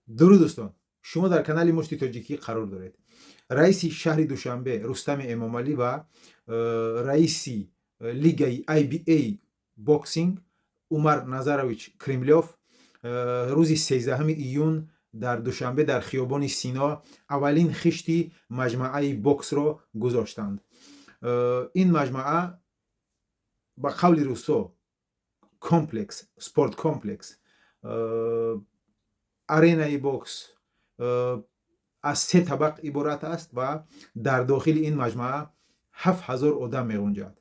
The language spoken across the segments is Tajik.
Дуруд, дӯстон! Шумо дар канали Мушти Тоҷикӣ қарор доред. Раиси шаҳри Душанбе Рустами Эмомалӣ ва раиси лигаи IBA Boxing Умар Назарович Кремлёв рӯзи 13 июн дар Душанбе, дар хиёбони Сино, аввалин хишти маҷмааи боксро гузоштанд. Ин маҷмаа, ба қавли рӯсо, комплекс, спорткомплекс, аренаи бокс аз се табақ иборат аст ва дар дохили ин маҷмаа 7000 одам меғунҷад,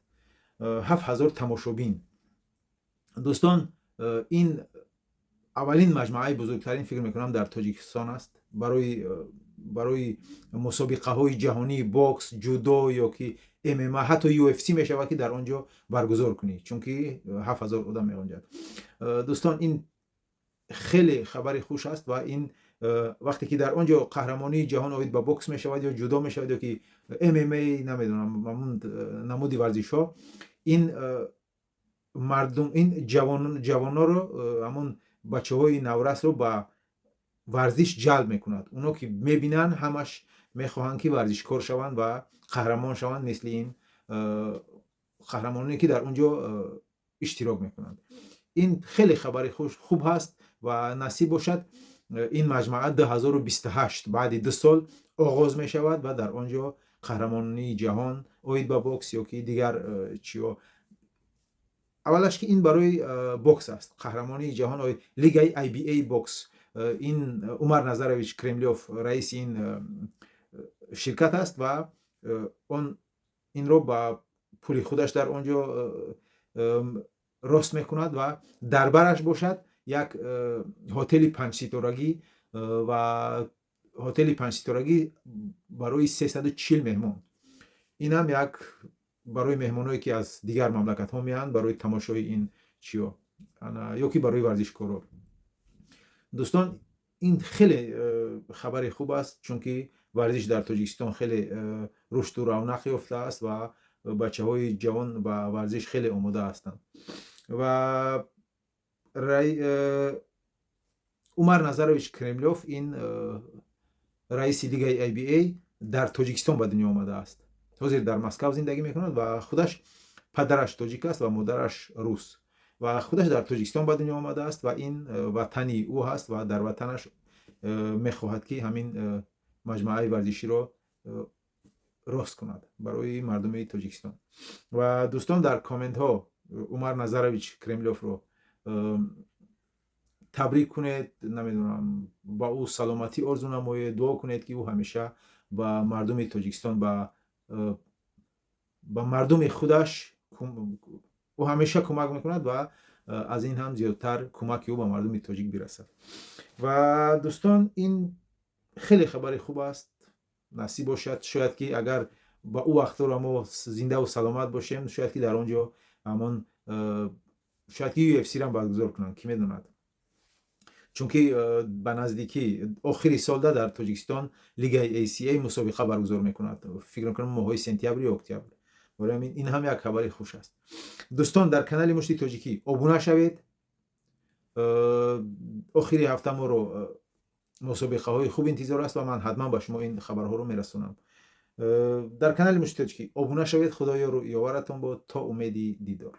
7000 тамошобин. Дӯстон, ин аввалин маҷмааи бузургтарин, фикр мекунам, дар Тоҷикистон аст барои мусобиқаҳои ҷаҳонии бокс, ҷудо ё ки ММА, ҳатто UFC мешавад, ки дар он ҷо баргузор кунӣ, чунки 7000 одам меғунҷад. Дӯстон, ин хеле хабари хуш аст ва ин вақте ки дар он ҷо қаҳрамонии ҷаҳон оид ба бокс мешавад ё ҷудо мешавад ё ки ММА, намедонам, намуди варзишҳо, ин мардум, ин ҷавоноро, ҳамон бачаҳои наврасро ба варзиш ҷалб мекунад. Оно ки мебинанд, ҳамаш мехоҳанд, ки варзишкор шаванд ва қаҳрамон шаванд, мисли ин қаҳрамононе, ки дар он ҷо иштирок мекунанд. Ин хеле хабари хуб ҳаст ва насиб бошад, ин маҷмаа 2028, баъди 2 сол оғоз мешавад ва дар он ҷо қаҳрамонии ҷаҳон оид ба бокс ё ки дигар чиҳо. Аввалаш, ки ин барои бокс аст, қаҳрамонии ҷаҳон оид лигаи IBA бокс. Ин Умар Назарович Кремлёв раиси ин ширкат аст ва он инро ба пули худаш дар он ҷо рост мекунад ва дар бараш бошад як ҳотели панҷситорагӣ ва ҳотели панҷситорагӣ барои 340 меҳмон. Инам як барои меҳмоное, ки аз дигар мамлакатҳо меянд барои тамошои ин чиё ё ки барои варзишкоро. Дӯстон, ин хеле хабари хуб аст, чунки варзиш дар Тоҷикистон хеле рушду равнақ ёфтааст ва бачаҳои ҷавон ба варзиш хеле омода ҳастанд. Ва Умар Назарович Кремлёв, ин раиси лигаи IBA, дар Тоҷикистон ба дунё омадааст, ҳозир дар Москав зиндагӣ мекунад ва худаш падараш тоҷик аст ва модараш рус ва худаш дар Тоҷикистон ба дунё омадааст ва ин ватани ӯ ҳаст ва дар ватанаш мехоҳад, ки ҳамин маҷмӯаи варзиширо рост кунад барои мардуми Тоҷикистон. Ва дӯстон, дар комментҳо Умар Назарович Кремлёвро табрик кунед, намедонам, ба ӯ саломатӣ орзу намоед, дуо кунед, ки ӯ ҳамеша ба мардуми Тоҷикистон, ба мардуми худаш ӯ ҳамеша кӯмак мекунад ва аз ин ҳам зиёдтар кӯмаки ӯ ба мардуми тоҷик бирасад. Ва дӯстон, ин хеле хабари хуб аст. Насиб бошад, шояд ки агар ба ӯ вақтҳоро мо зиндаву саломат бошем, шояд ки дар он ҷо ҳамон шояд ки UFC-рам баргузор кунанд, кӣ медонад, чунки ба наздикӣ, охири солда, дар Тоҷикистон лигаи ACA мусобиқа баргузор мекунад, фикр мекунам, моҳҳои сентябр ё октябр. Барои ҳамин ин ҳам як хабари хуш аст. Дӯстон, дар канали Мушти Тоҷикӣ обуна шавед. Охири ҳафта моро мусобиқаҳои хуб интизор аст ва ман ҳатман ба шумо ин хабарҳоро мерасонам. Дар канали Мушти Тоҷикӣ обуна шавед. Худо ёру ёваратон бод, то умеди дидор.